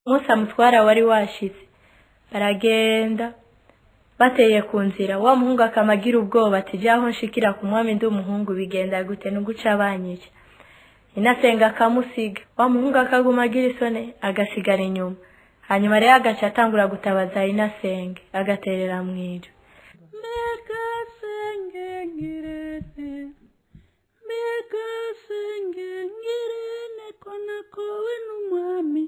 Umunsi amutwara wari washitse, baragenda bateye ku nzira, wa muhungu akama agira ubwoba ati jaho nshikira ku mwami ndi umuhungu bigenda gute nuguca banyica. Inasenga akamusiga, wa muhungu akaguma agira isoni agasigara inyuma. Hanyuma rero agaca atangura gutabaza Inasenge agaterera mw'ijwi. Mbega senge ngirente, mbega senge ngirente ko nakowe n'umwami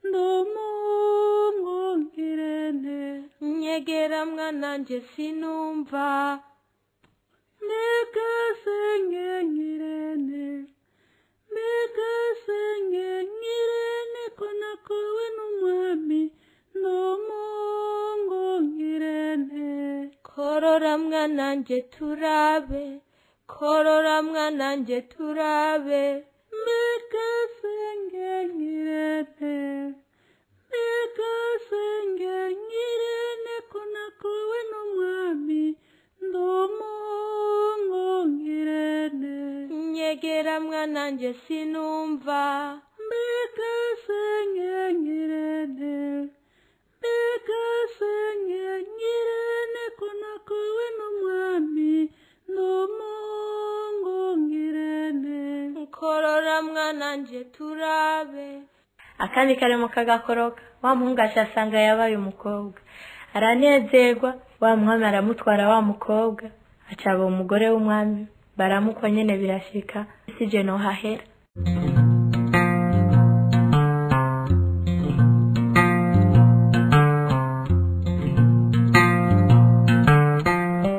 ndomungu ngirente. Nyegera mwananje sinumva. Mbega senge ngirente, mbega senge ngirente ko nakowe n'umwami ndomungu ngirente. Korora mwananje turabe, korora mwananje turabe. Mbega senge ngirente, mbega senge ngirente ko nakowe n'umwami ndomungu ngirente. Nyegera mwananje sinumva. Mbega senge ngirente, mbega senge ngirente ko nakowe n'umwami ndomungu ngirente. Korora mwananje turabe. Akandi karimo kagakoroka, wa muhungu aca asanga yabaye umukobwa. Aranezerwa, wa mwami aramutwara wa mukobwa, aca aba umugore w'umwami, baramukwa nyene birashika, sije nohahera.